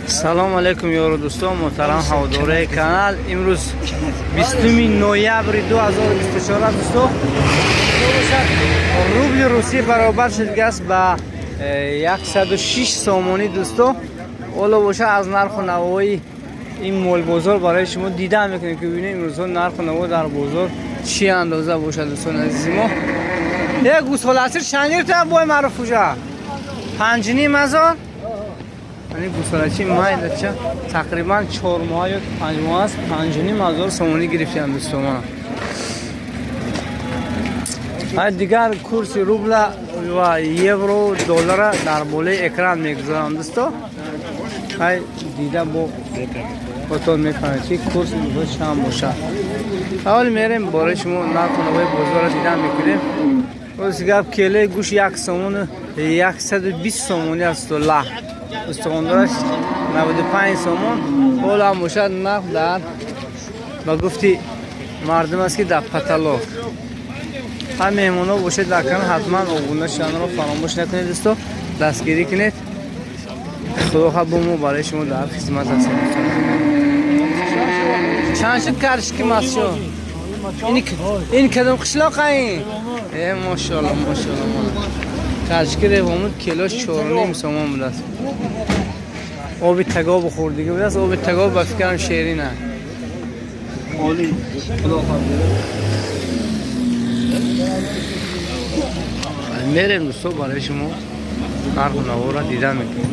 Салом алейкум, ёру дӯстон, муҳтарам ҳаводораи канал. Имрӯз 20 ноябри 2024, дӯсто. Рубли русӣ баробар шудгааст ба 106 сомонӣ, дӯсто. Ҳоло боша, аз нарху навои ин молбозор барои шумо дида мекунем, ки бибинем, имрӯзҳо нарху наво дар бозор чӣ андоза бошад, дӯстони азизи мо. Е гӯсоласир чанд гирифта, бой маъруф? Ужа 5500. Яъне гӯсолачи майдача, тақрибан 4 моҳ ё 5 моҳ аст, 5500 сомонӣ гирифтиам, дӯстомона. Ай дигар курси рубла ва евро, доллара дар болои экран мегузорам, дӯсто. Ай дида бо худтон мефаҳмед, ки курс имрӯз чанд бошад. Аввал мерем, бораи шумо нарху навои бозорро дида мекунем. Рост гап, келаи гӯш 1 сомону 120 сомонӣ аст. Лаҳ устухондораш 95 сомон. Ҳоло ҳам бошад, нарх дар ба гуфти мардум аст, ки дар потолок. Ҳар меҳмонҳо бошед дар канал, ҳатман обуна шуданро фаромӯш накунед, дӯсто, дастгирӣ кунед. Худо хоҳад, бо мо барои шумо дар хизмат ҳастем. Чанд шуд каршики масшо? Ин кадом қишлоқа ин? Э, мошалло, мошалло! Каршики ревомуд килош 4,5 сомон будааст. Оби тагобу хӯрдигӣ будааст. Оби тагоб, ба фикрам, шерина. Олӣ. Худо хоҳад. Мерем, дӯсто, барои шумо нарху наворо дида мекунем.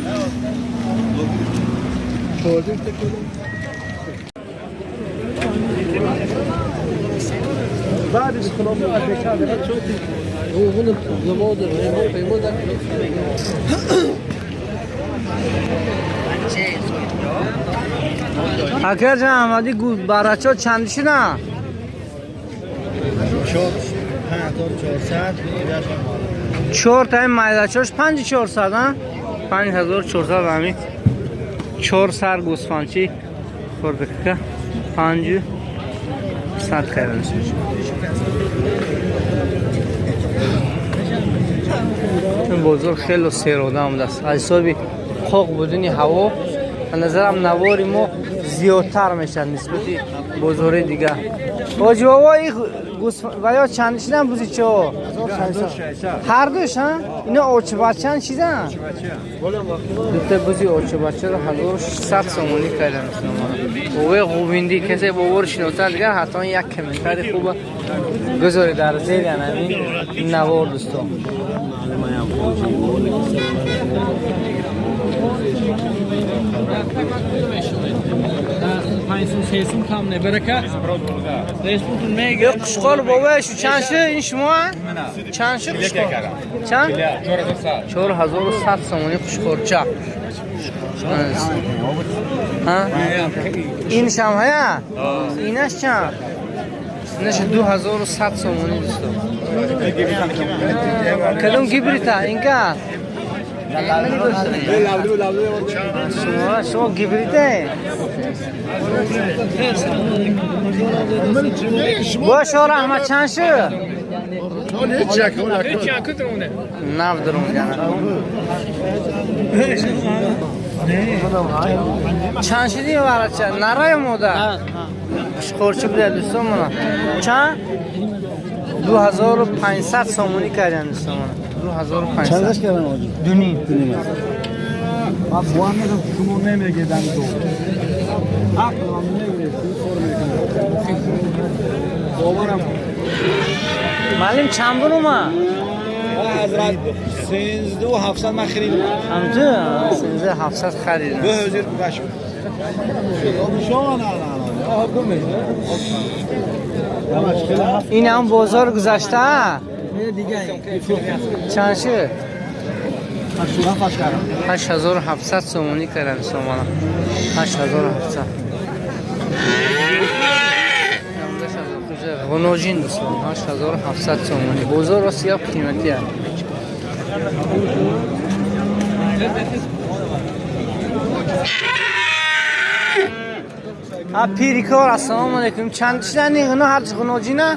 Акаҷан Аҳмадӣ, барачо чанд шуда? 5400. Чор таи майдачош 5400, а? 5400. Ҳами чор сар гӯсфандчи хурдакака 500 кардан. Ин бозор хело серодам будааст. Аз ҳисоби қоқ будани ҳаво, ба назарам, навори мо зиёдтар мешавад нисбати бозори дигар. Ҳоҷи бобо, ва ё чанд шидан бузичо ҳардуш? А ино очибачан чизан? Дута бузи очибачаро 1600 сомонӣ кардан. Бобои ғувиндӣ, касе боборо шиносад, дигар ҳатман як комментари хуба гузоред дар зери анамин навор, дӯстон. Ё қушқор бобои, шу чанд шуд? Ин шумо чанд шуд қушқор? Чанд? 4100 сомонӣ қушқорча. Иншам ҳая? Инаш чанд? Инаш 2100 сомонӣ, дӯсто. Кадом гибрита инка? Шумо гибрите? Бошо, раҳмат. Чанд шуд? Нав даромадяна. Чанд шуди варача? Нарая мода қушқорчи буда, дӯстон. Мана, чанд? 2500 сомонӣ кардан, дӯстон. Мана, 2500. Чандаш кардам, ҳоҷӣ? Дуним. Ман бо мегам, шумо намегедам, ду ақлам намегиред, кор мекунам, боварам. Маълим, чанд бурума? Ҳазрат, 13700 ман харидам. Ҳамту 13700 харидам. Ду ҳозир башо. Ин ҳам бозор гузашта чанд шуд? 8700 сомонӣ кардам, сомона 8700. Ғуноҷин, дӯстон, 8700 сомонӣ. Бозор рости гап, қиматӣ аст. А пирикор, ассалому алайкум. Чанд шудани ино ҳарчи ғуноҷина?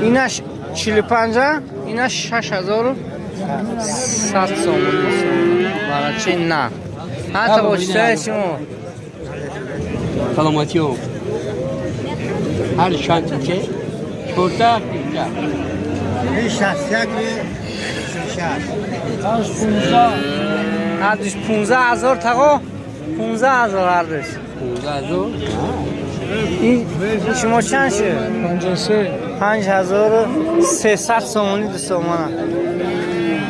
Инаш 45, инаш 6100 сомонӣ. Барачи нар. Ҳа, то читои шумо? Саломатиё. Ҳар чанд че? Чорта, пинҷа. 61 36. Ҳардуш 15 000 тағо, 15 000 ҳардуш. 15 000. Ин шумо чанд шуд? 53. 5300 сомонӣ ду сомона.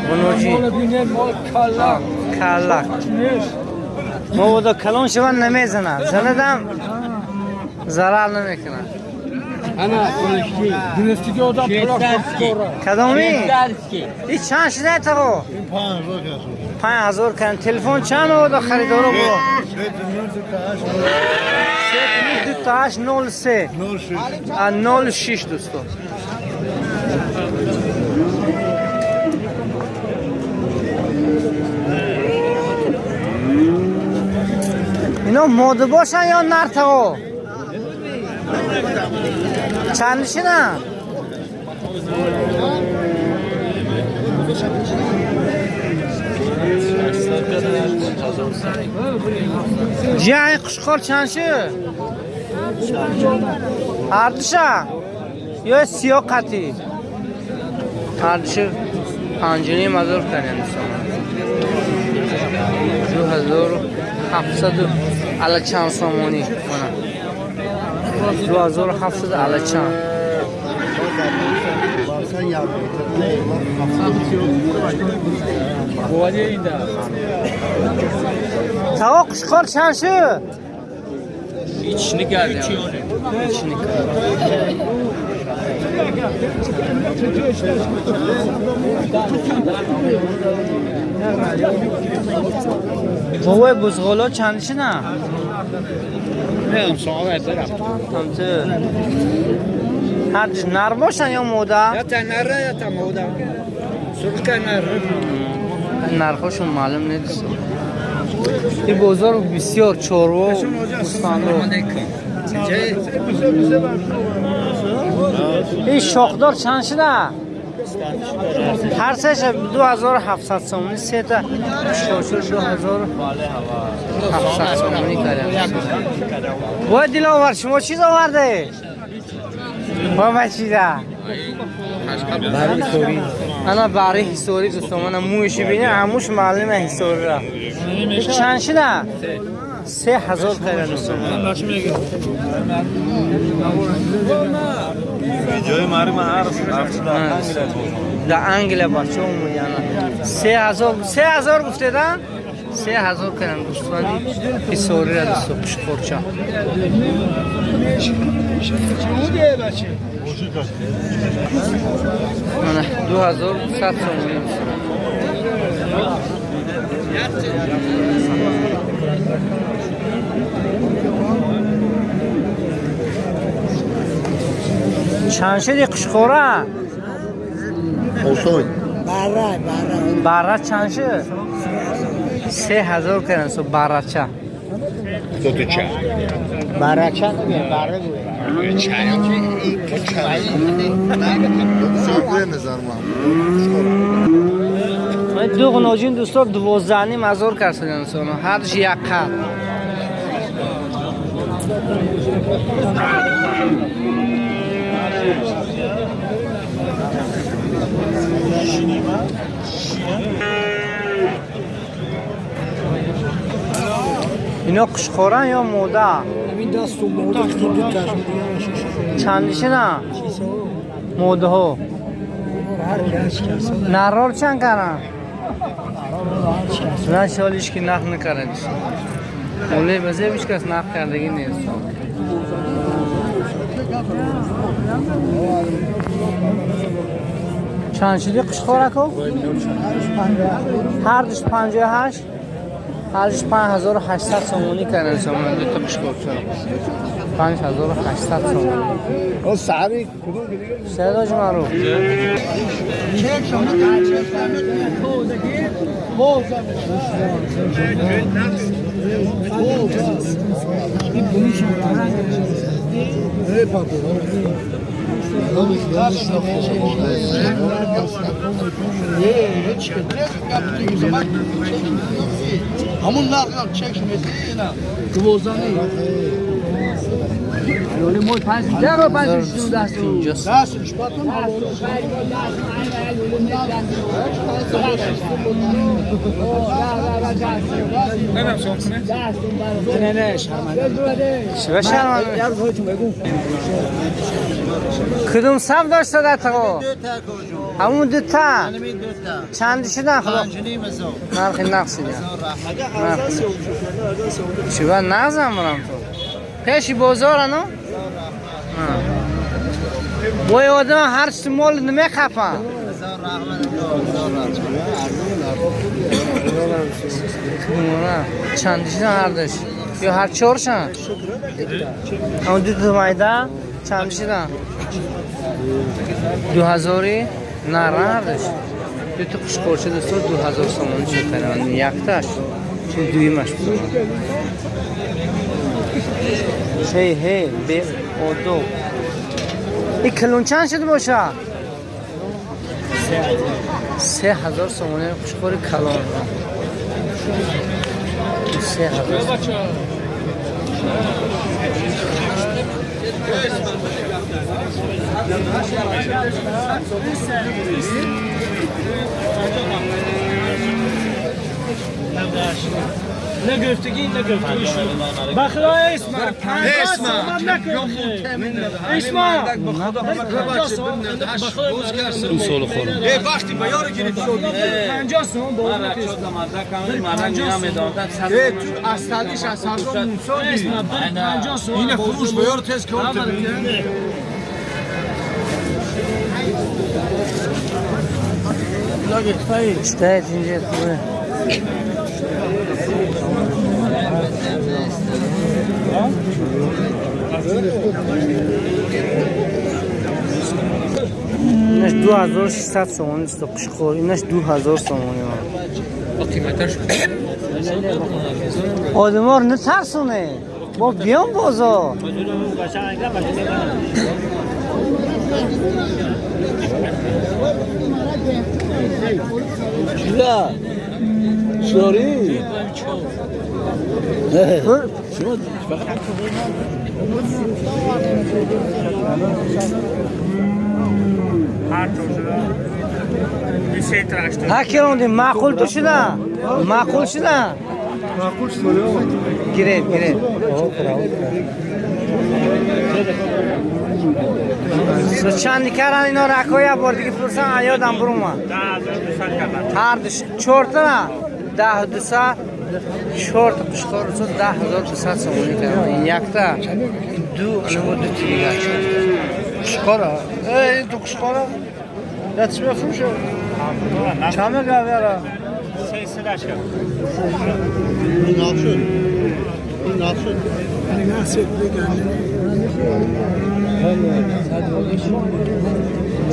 Буноҷи. Мол бинед, мол калла. Каллак. Нест. Мободо калон шаванд намезанад, занадам зарар намекунад. Ана, куништи. Гирифтиги одам пулаш дора. Кадоми? Швейцарский. И чанд шуда тағо? 5000 кан. Телефон чанд мободо харидоро бо? 3 8 03 06 дӯсто. Ино мода бошанд ё нар тағо? Чанд шина? Ҷияи қушқор чанд шуд? Ҳардуша ё сиё қатӣ? Ҳардушу 5500 кардем сомон. 2700 ала чанд сомонӣ мана. 2700 ала чанд. Тағо, қушқор чанд шуд? Ични кардем. Ични кард. Бобои, бузғоло чанд шина? Ҳамту. Ҳардуш нар бошанд ё мода? Нара я там одам. Сурка нар. Нархошон маълум нест. Ин бозор бисёр чорво, гӯсфандо. Ин шохдор чанд шуда? Ҳар сеша 2700 сомонӣ, сета шошур 2700 сомонӣ кардем. Вой Диловар, шумо чиз оварде? Баба чиза? Ана бари ҳисорӣ дӯстон, мана мӯйши бина, ҳамуш маълума ҳисорира. Чанд шуда? 3000 кардем дӯстон. Видеои марима ҳар ҳафта дар Англия. Дар Англия бачаҳо омадяна. 3000, 3000 гуфтеда? 3000 кардем гӯсфанди ҳисорира дӯсто, қушқорча. Мана 2100 сомонӣ дӯстон. Чанд шуди қушқора? Осон. Бара чанд шуд? 3000 кардем со барача. Кто ча? Барача нагӯям, бара гӯям. Ду ғуноҷин дӯстон 12 500 карсадан соно, ҳардуш як қад. Ино қушқоран ё мода? Чандишина модаҳо? Наррор чанд каран? На, шолиш ки нақл накард. Оле базе ҳеч кас нақл кардагӣ нест. Чанд шуди қушқорако? Ҳардуш 58, ҳардуш 5800 сомонӣ кардан сомона дута қушқорчаро. 5800 сомонӣ. Саид Ҳоҷи Маъруф. Ҳамун нарх чек месина. Дувозани. Кудум сав дошта датаго? Ҳамун дута. Чанд шудан худо? Нархи нақсида. Чива нағзам бурам ту. Пеши бозора ну? Бой одам ҳар чиз мол намехапан. Чанд шудан ҳардуш? Ё ҳар чоршан? Ҳамун ду майда чанд шудан? 2000 нара ҳардуш. Дута қушқорча дӯсто 2000 сомонӣ шуд хариданд. Якташ, чун дуюмаш буд. Ҳей ҳей беодоб. И килон чанд шуд боша? 3000 сомонӣ қушқори калон. 3000. نه گفتگی نه گفتگی شد بخدا اسم اسم اسم وقتی به یارو گرفت شد. 50 سوم باز نکرد. تو از تلیش از هزار موسادی. 50 سوم اینه فروش به یارو تست کرد. Читает инҷа хубе. Инаш 2600 сомонӣ дӯсто қушқор, инаш 2000 сомонӣ. Одаморо натарсоне. Бо биён бозор. Ҳа керонди маъқул ту шуда? Маъқул шуда? Гиред, гиред. Чанд каран ино ракоя бор диги пурсан аёдам бурума. Ҳар ду чорта 10200 чорта қушқор рӯзо 10200 сомонӣ кардам. Ин якта, ин ду, анаво ду дигар. Қушқора. Эй, ин ту қушқора? Я чӣ мефурӯшад? Чанд мегӯям яра?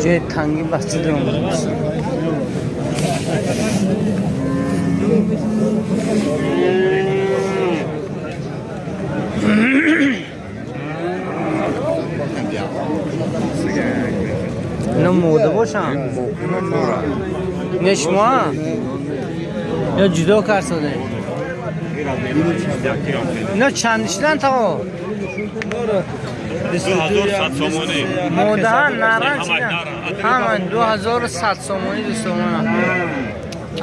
Ҷои танги масҷид омадем. Ино мода бошанд? Не шумо? Ё ҷудо карсоде? Ино чанд шидан таго? 2100 сомонӣ. Модаҳа наран чидан? Ҳама 2100 сомонӣ дӯстомона.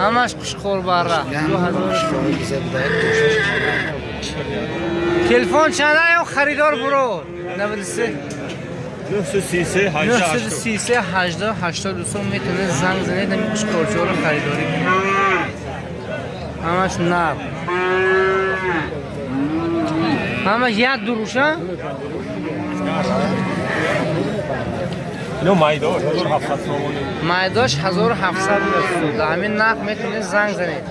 Ҳамаш қушқорбара. 2000. Телефон чанда ё харидор буро? 93 933 933 18 80 дӯстон метавонед занг занед ҳамин қушқорчаҳоро харидорӣ кунед. Ҳамаш нар. Ҳамаш як дуруша? Ино майдош 1700 сомонӣ. Майдош 1700 дӯстон. Дар ҳамин нарх метавонед занг занед.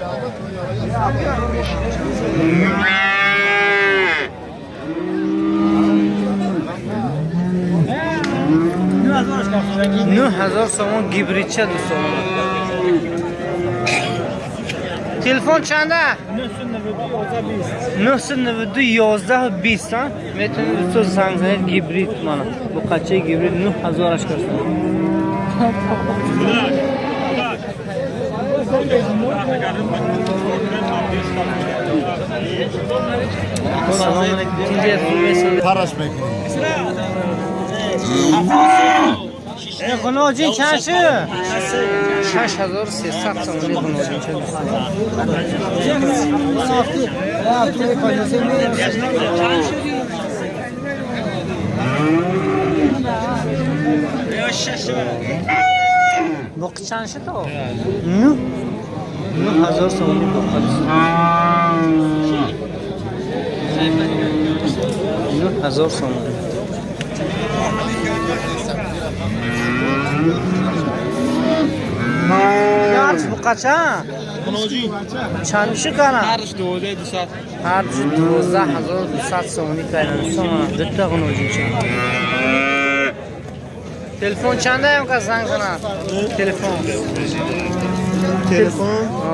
9000 сомон гибридча дӯстон. Телефон чанда? 992 11 20. Метавонед дӯсто занг занед. Гибрид мана. Буқачаи гибрид 9000 аш кардам. Салом алейкум. Тинҷа хуб? Параш мекунем. Ғуноҷин чанд шуд? 6300 сомонӣ ғуноҷин чанд. Буқи чанд шуд? 9000 сомонӣ буқа. 9000 сомонӣ. Нарх буқача? Чанд шуд кана? Ҳарш 12200. Ҳарчи 12200 сомонӣ кардам. Сомона дутта ғуноҷин чанд. Телефон чанда ям кас занг занад? Телефон. Телефон? О.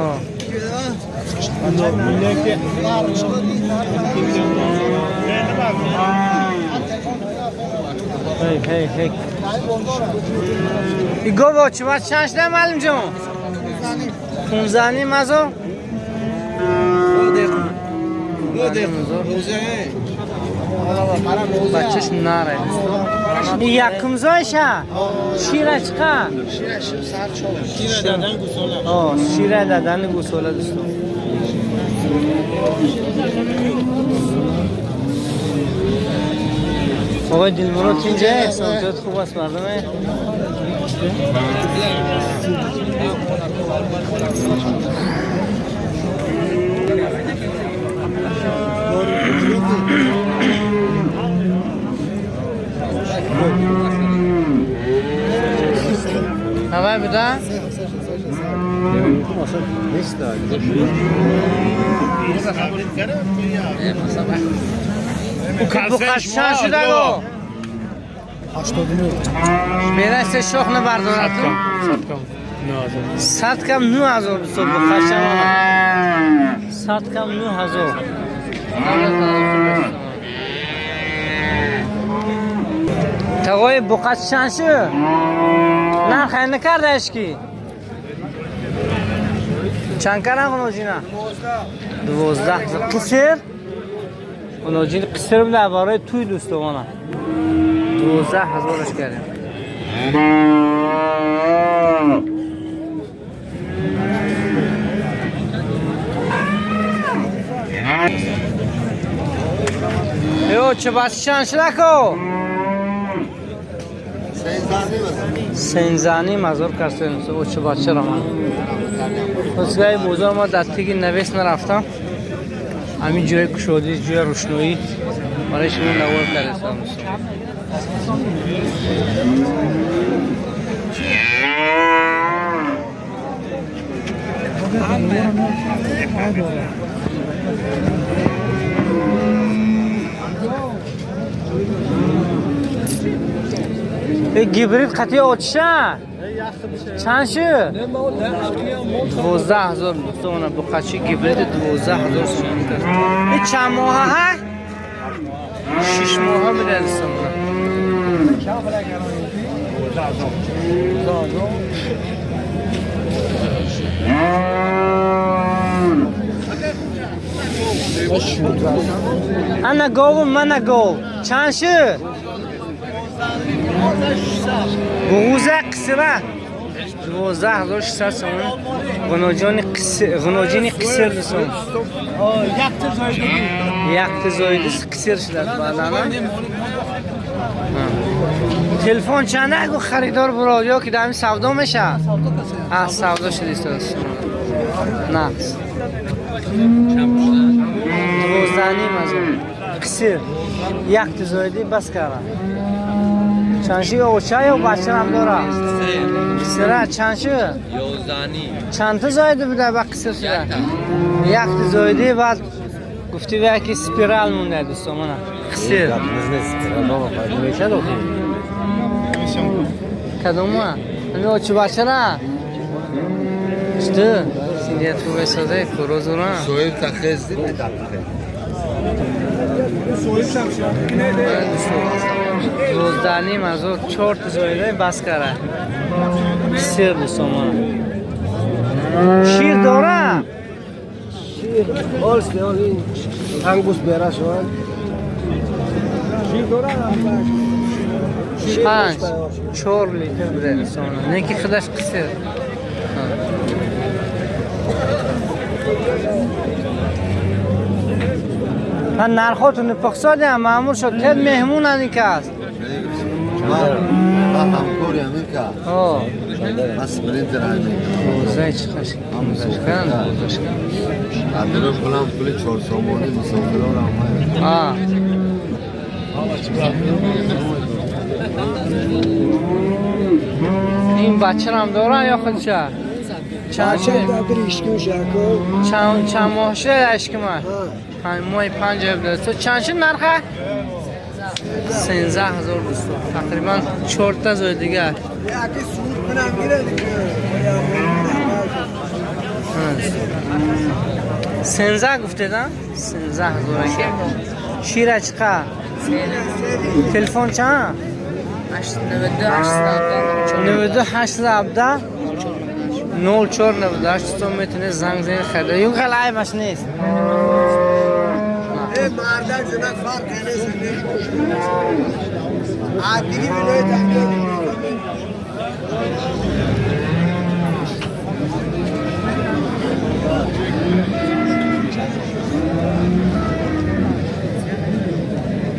Ҳей, ҳей, ҳей. Игово чӣ ба чанд шуда маълим ҷон? 15 ним ҳазор? Бачаш наре. Якумзоиша? Шира чиқа? Шира дадани гусола дӯсто. Оғои Дилмурод инҷа эҳсонҷот хуб аст мардуме? Ҳавай буда? Буқаш чанд шудаго? Берасе шох набардорату? 100 кам 9000 бисо буқашамона. 100 кам 9000. Тағои буқаш чанд шуд? Нарх накардааш ки? Чанд карам ғуноҷина? 12. Қисир? Ғуноҷин қисир буда барои туй дӯстовона. 12 ҳазораш кардем. Ё чӣ бас чанд шудако? Сензаним ҳазор касем. О чӣ бача раман. Хосгаи бозор ма дар тиги навес нарафтам. Ҳамин ҷои кушодӣ, ҷои рӯшноӣ барои шумо навор кардастам. Гибрид қатъи отиша? Чанд шуд? 12 000 дӯстона буқачи гибриди 12 000 сомонӣ кард. Чанд моҳа ҳа? 6 моҳа медиҳад дӯстона. Ана гову мана гов. Чанд шуд? Буғуза қисира 12600 сомон. Ғуноҷони қисир дӯстон. Якта зоиди қисир шудад баъдана. Телефон чанда агу харидор бурод ё ки дар савдо мешавад? Савдо шуда истодааст. Нақс. 12,5 ҳазор. Қисир. Якта зоиди бас кардам. Чанд шуд оча ё бачарам дора? Қисира чанд шуд? Чандта зоиди буда ба қисир шуда? Якта зоиди баъд гуфти вая ки спирал монда дӯстон мана. Қисир. Кадома? Ами очи бачара? Чту? Тинҷа ту бесозе курозура. Соҳиб тахез дид. 12,5 ҳазор чорта зоида бас кара. Сир дӯстомона. Шир дора? Ангус бера шуд. Шир дора? 5-4 литр буде дӯстомона. Не ки худаш қисир. Ман нархоту нипухсодиам маъмул шуд. Тед меҳмонан ин кас. Ман ҳамкори ҳамин ка. О, Ман спринтер ҳамин. Бозай чӣ қашанг. Бозашкан. Қадри пулам пули 4 сомонӣ мусофирон омад. А. Ин бачарам дора ё худша? Чанд чанд моҳ шуда ашкима? 5 моҳи 5 дӯсто. Чанд шуд нарха? 13 ҳазор дӯсто. Тақрибан чорта зои дигар. Яки суд кунам гирад. 13 гуфтеда? 13 ҳазор аки. Шира чӣ қадр? Телефон чанд? 92 92 817 04 98 дӯсто метавонед занг занед харида. Юн хеле айбаш нест. Мардак занак фарқ нест. Адиги вилоят анҷом.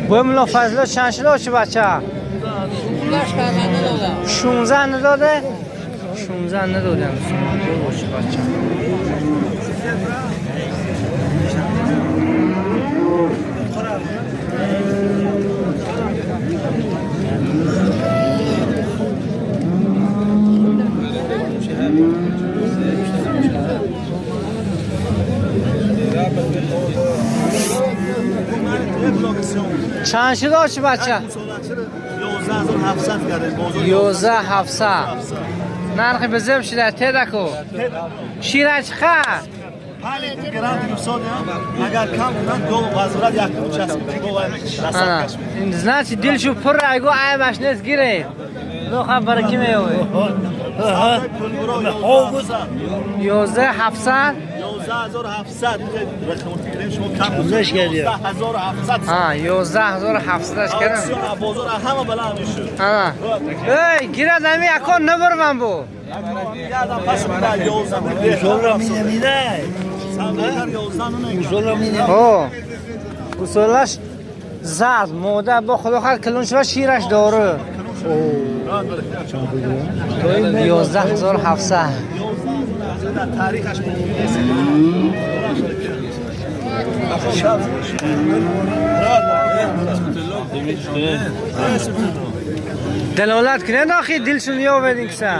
Бо мулло Фазло чанд шуда очи бача? 16 надоде? 16 надодем. Очи бача. Чанд шуда очи бача? 11700 кард бозор. 11 700. Нархи безеб шуда тедаку. Шира чӣ қадр? 5 литр грант гуфтод, агар кам кунанд, гов возврат якум часпид. Гов Ана, значит, дилшу пур айгу айбаш нест гире. Лоха бараки меёве. 11 700. 11700 рақам шумо кам 11700. А, 11 700 кардам. Бозор ҳама баланд мешуд. Ана. Эй, гирад ами акон набарман бу. Ядам пас мида 11. Usola mine mine. 11. Usola mine. О. Гусолаш зад, мода бо худо хар калон шуда шираш дору. 11 700. Таърихаш Далолат кунед охи дилшун ёвед ин киса.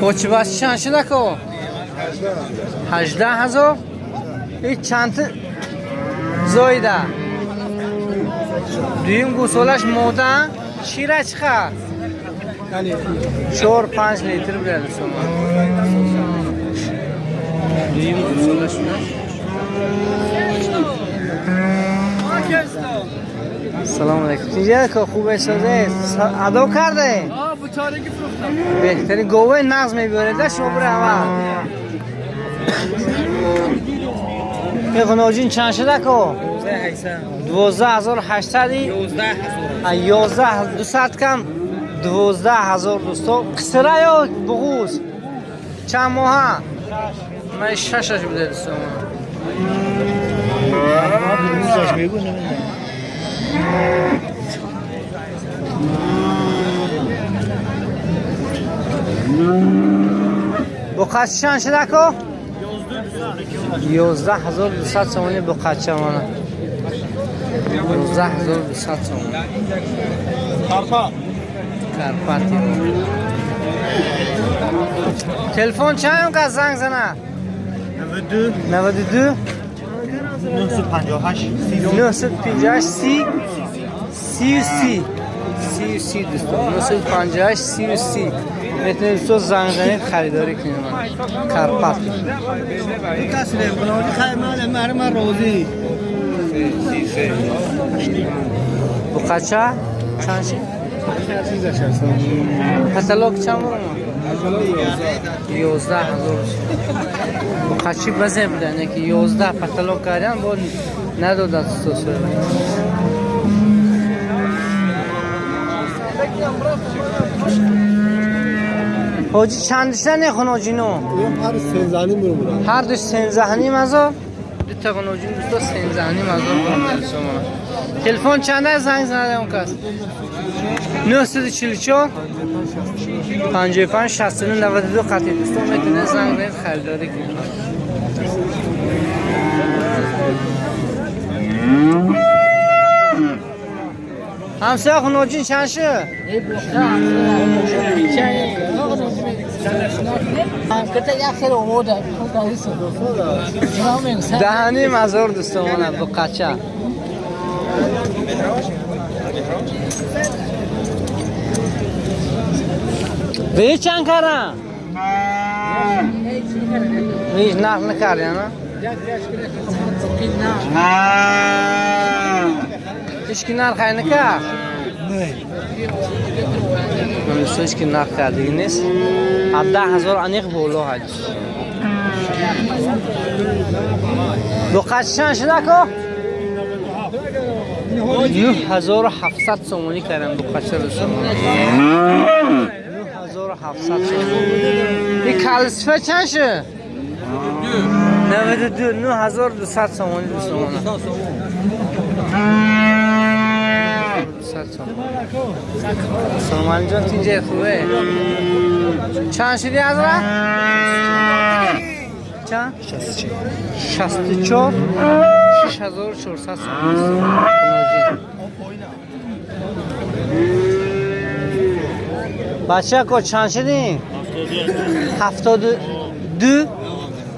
Очи бас чанд шуда ко? 18 ҳазор. И чанд зоида? Дуюм гусолаш мода шира чӣ қадр? 4-5 литр бурад шумо. Дуюм гусолаш. Салом алейкум. Тиҷа ко хубе созе адо карде? Беҳтарин гове нағз мебиёреда шумо бура аввал. Ғуноҷин чанд шуда ко? 12 800-и 11 200 кам 12 ҳазор дӯсто. Қисра ё буғуз? Чанд моҳа? Ман шашаш буде дӯсто. Рӯзаш мегӯ намедонам. Буқачи чанд шуда ко? 11 200 сомони буқача мана. 11 200 сомон. Карпати. Телефон чанд кас занг зана? 92 958 958 30 30 30 дӯстон 958 30 метавонед дӯстон занг занед харидорӣ кунед. Карпат. Буқача чанд шид? Каталог чанд бурма? 11 000. Буқачи базе буда, не ки 11 каталог кардам, бо надодад дӯстон. Ҳоҷи чандиша не хуноҷино? Ҳар сензани мурмурам. Ҳар ду 13,5 ҳазор. Дута хуноҷин дӯсто 13,5 ҳазор бурмуда сомона. Телефон чанда занг занад он кас? 944 55 69 92 қатъи дӯстон метавонед занг занед харидорӣ кунед. Ҳамсоя хуноҷин чанд шуд? 10,5 ҳазор дӯстон буқача. Ве чанд карам? Ҳеҷ нарх накард, на? Ҳеҷ ки нарх ай накард? Дӯстон ҳеҷ ки нарх кардагӣ нест. 17 ҳазор аниқ боло ҳаҷ. Буқача чанд шуда ко? 9700 сомонӣ кардам буқача дӯстон. 9700 сомонӣ. Ин калсифа чанд шуд? 92 9200 сомонӣ дӯстон. 200 сомонӣ. Салом алейкум тинҷе хубе? Чанд шуди ҳазрат? Чанд? 64 6400 сомонӣ. Бачако чанд шудин? 72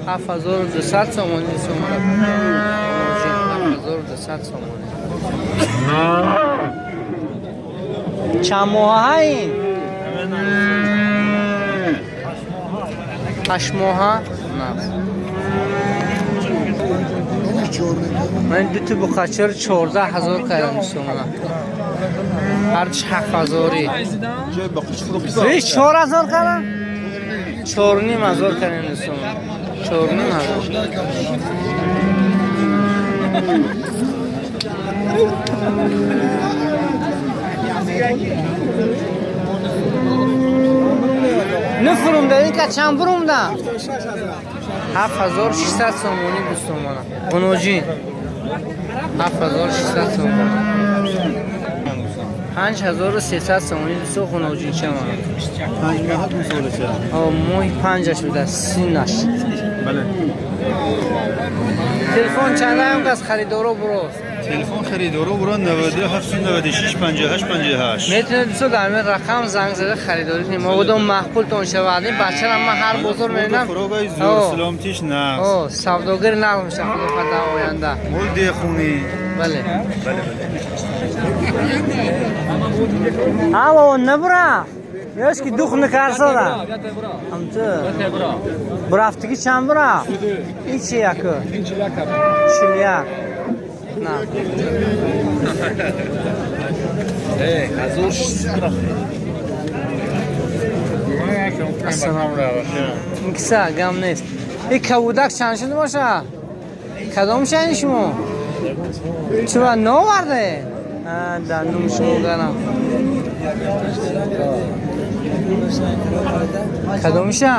7200 сомонӣ сомона. 7200 сомонӣ. Чанд моҳа ин? 8 моҳа? На. Ман дуто буқачаро 14 ҳазор кардам сомона. Ҳардуш 7 ҳазорӣ. Виш 4 ҳазор кардам? 4,5 ҳазор кардем сомона. 4,5 ҳазор. Нуфурумда ин ка чанд бурумда? 7600 сомонӣ буд сомона. Ғуноҷин. 7600 сомонӣ. 5300 сомонӣ дӯсто ғуноҷин чама. Моҳи панҷаш буда синаш. Телефон чандаам кас харидоро бурост? Телефон харидоро буро 92 796 58 58. Метавонед дӯсто дар ҳамин рақам занг зада харидорӣ кунед. Модом маъқултон шавад. Ин бачарам ман ҳар бозор мебинам. Хӯрокаи зӯр, саломатиш нағз. О, савдогар нағз мешавад худо хоҳад дар оянда. Мол дехунӣ. Бале. Ҳа бобо набура. Ёш ки дух накарсода. Ҳамту. Бурафтиги чанд бура? Ин чи яку? 41. На. Э, 1600. Ассалому алайкум. Ин киса гам нест. Ин кабудак чанд шуда боша? Кадом шайни шумо? Чура новарде? Дар нум шумо гарам. Кадомиша?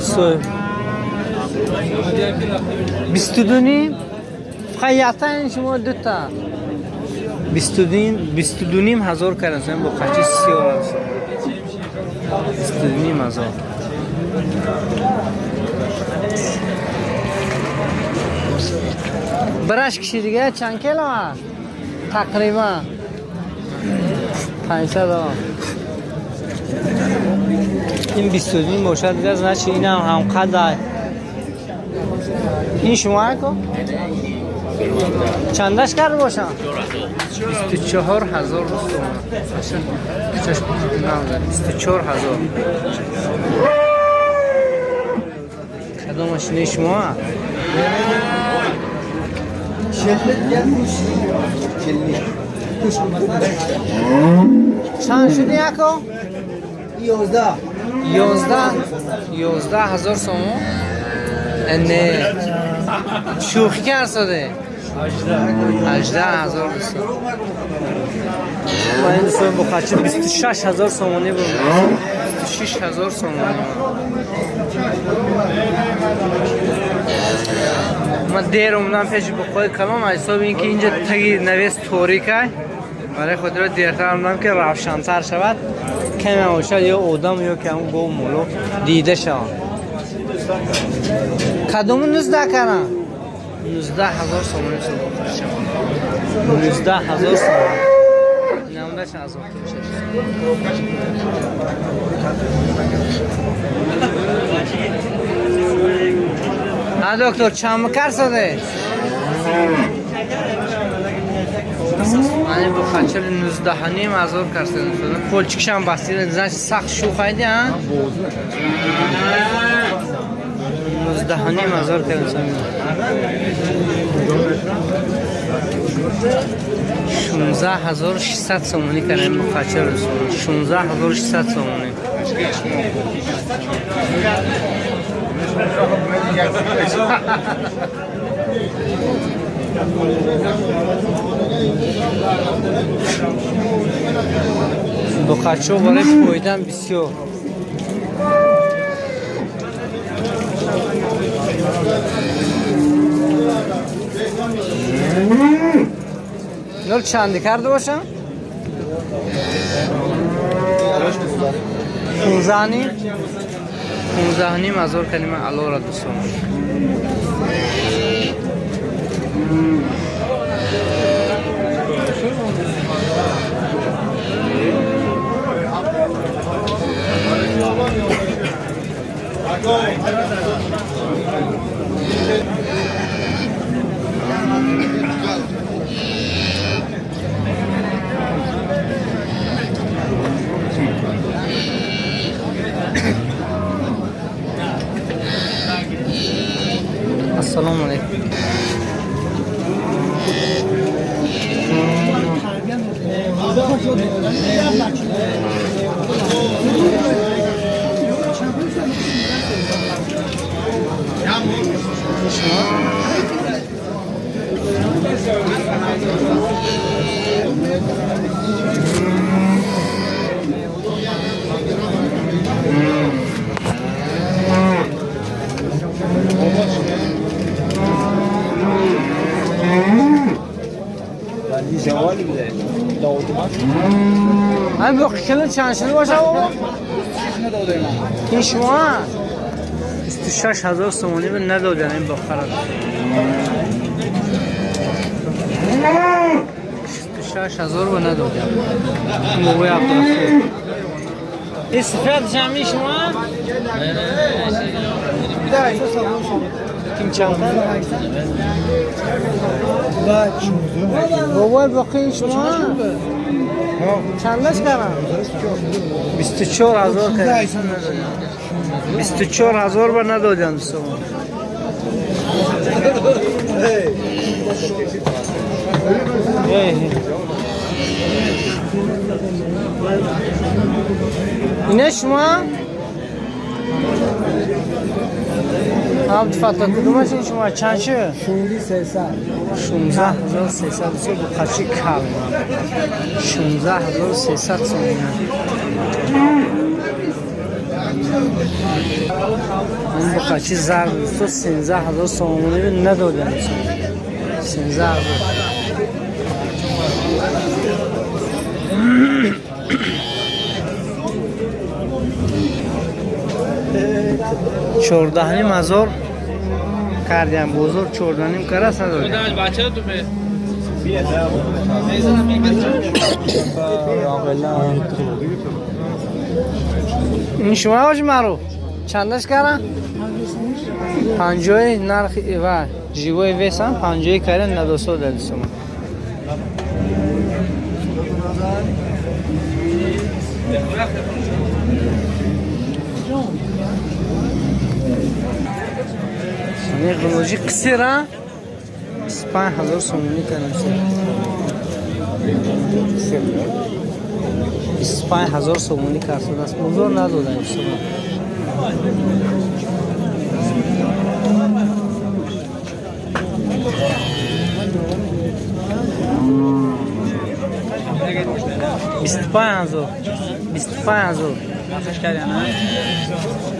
Сой. 22 ним? Фақат якта ин шумо дута. 22,5 ҳазор кардам бо қачи сиёр аст. 22,5 ҳазор. Бараш киши дига чанд кило аст? Тақрибан 500. Ин 22 ним бошад дига, значит инам ҳамқадар. Ин шумо ко? Чандаш карда бошам? 24 000 сомон. 24 000. Кадом машинаи шумо? Чанд шуди, ако? 11. 11 000 сомон? Не, шӯхӣ карсоде. 18 000. Ва ин дӯстон, буқачи 26 000 сомонӣ буд, 26 000 сомонӣ. Ман дер омадам пеши буқои калон, аз ҳисоби ин ки инҷа таги навес торикай, барои хотиро дертар омадам, ки равшантар шавад каме бошад, ё одам, ё ки ҳамн гов моло дида шаванд. Кадому 19 карам? 19 000 сомонӣ. 19 000 сомонӣ. Намдаш аз шаш. А, доктор, чанд карсоде? Ани буқачали 19,5 ҳазор карсоде. Полчикшам бастида, значит, сахт шӯхайди, а? 19,5 ҳазор кардем. 16 600 сомонӣ кардем буқачаро. 16 600 сомонӣ. Буқачо барои фоидан бисёр. Нол чанди карда бошам? 15 ним? 15,5 ҳазор калима алора, дӯстон. Ассалому алайкум. Ҳамин боқи кило чанд шуда бошад, бобо? Ин шумо 26 000 сомонӣ ба надодан ин боқара. 26 000 ба надодан. Бобои Абдуғафур. Ин сифат ҷамъи шумо? Ким чанд? Бобои, боқи шумо? Чандаш кардам? 24 000 кардам. 24 000 ба надодам, дӯстон. Эй. Ина шумо? Абдуфаттоҳ, кудумаш ин шумо, чанд шуд? 16 300. 16 300, дӯстон, буқачи кал. 16 300 сомона. Ин буқачи зард, дӯстон, 13 000 сомонӣ надодам. 13 000. 14,5 ҳазор кардям, бозор 14,5 карас, надодям. Ин шумо, ҳоҷи Маъруф, Чандаш кара? 50 нарх ва живой весам 50 кара 93 сомон. Не ғлоҷи қисира 25000 сомонӣ кардам. 25000 сомонӣ кардааст. Бозор надодаем сомон. 25000 25000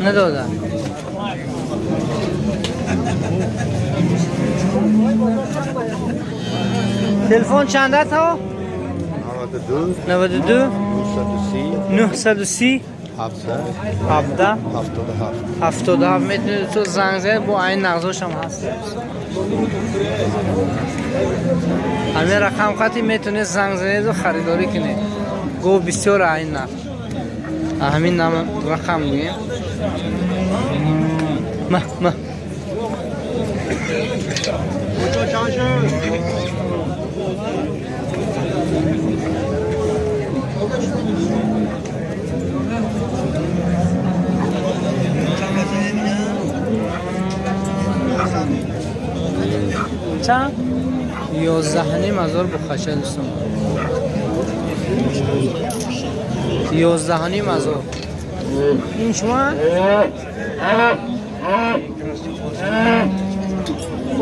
надода. Телефон чанд аст? 92 92 930 930 7 17 77 77. Метавонед то занг занед, бо айн нағзошам ҳаст. Ҳамин рақам қати метавонед занг занеду харидорӣ кунед. Го бисёр айн нарх. Ҳамин рақам гӯем. Ма ма. Чанд? 11,5 ҳазор бухача дӯстон. 11,5 ҳазор. Ин шумо?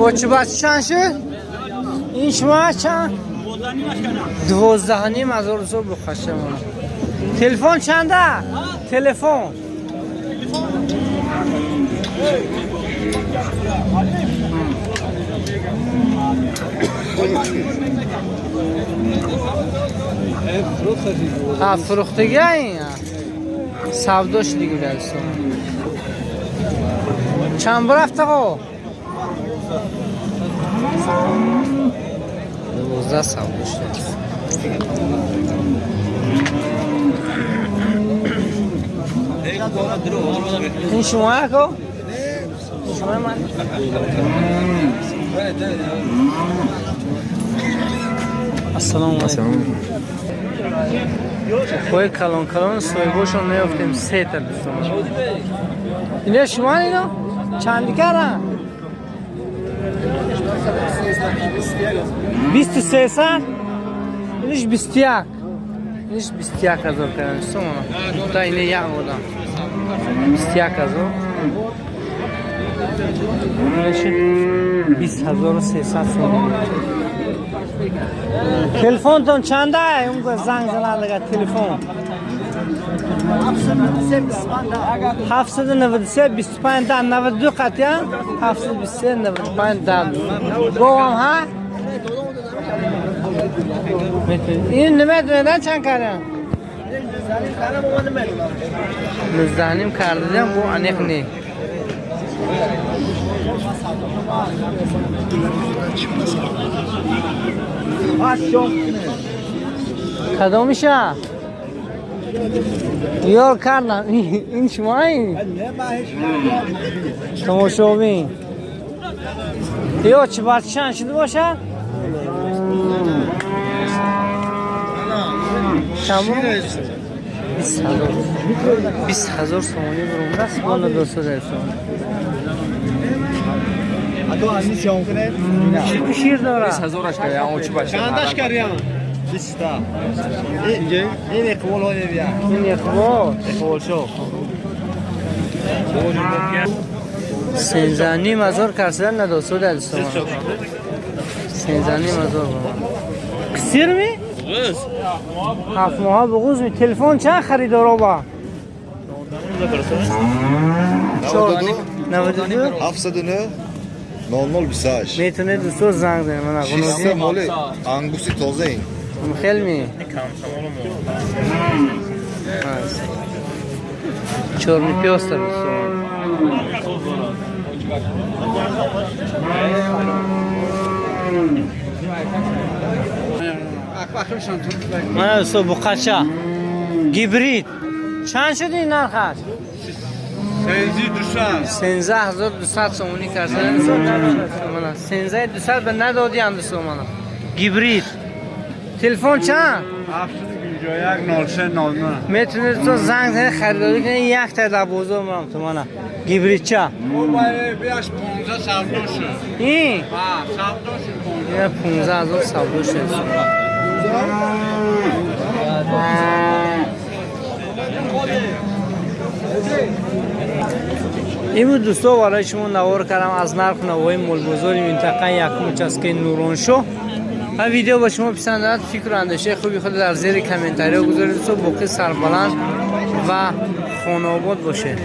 Очи бача чанд шуд? Ин шумо чанд? 12,5 ҳазор дӯстон бухача. Телефон чанда? Телефон. Фурӯхтагия ин савдо шудиги дӯстон. Чанд бурафт оғо? 12 савдо шудааст. Ин шумо яко? Шумо ман? Ассалому алайкум. Хои калон калон соҳибошон меёфтем сета дӯстон. Ине шумо ино? Чанди кара? 2300? Иниш 21. Иниш 21 ҳазор кардам дӯстон. Та ине як одам. 21 ҳазор. 20,300 сомон. Телефонтон чанда? Он занг занад телефон. 793 25 10 92 қатъя 723 95 10. Говам ҳа? Ин намедонед чанд кардам? 19.5 кардам, бо аниқ не. Кадомиша? Ёр кардам. Ин шумои? Тамошобин. Ё чӣ бача чанд шуда бошад? Чанд бурум? 20 ҳазор. 20 ҳазор сомонӣ бурумдаст. Бона дӯсто дӯстон. Шир дорад. Чандаш кардям? 20 та. Ин иқбол ҳои бия. Ин иқбол. Иқбол шо. 13,5 ҳазор касидан надост дӯстон. 13,5 ҳазор. Қисир ми? 7 моҳа буғуз ми? Телефон чанд харидоро ба? 92 709 0028. Метавонед дӯсто занг занед. Мана Чиста моли ангуси тозаин. Хел ми? Чёрный пёстр дӯстон. Мана дӯсто буқача. Гибрид. Чанд шуд ин нархаш? 13200 сомонӣ кардан. 13200 ба надодиам, дӯсто, мана гибрид. Телефон чанд? 751 03 09. Метавонед, дӯсто, занг занед, харидорӣ кунед. Якта дар бозор мурам ту, мана гибридча. Биаш 15 савдо шуд. Ин Савдо шуд. 15 000 савдо шуд. Имрӯз, дӯсто, барои шумо навор кардам аз нарху навои молбозори минтақаи якум, участкаи Нуроншоҳ. Ва видео ба шумо писандад, фикру андешаи хуби худ дар зери комментариҳо гузоред. Дӯсто, боқӣ сарбаланд ва хонаобод бошед.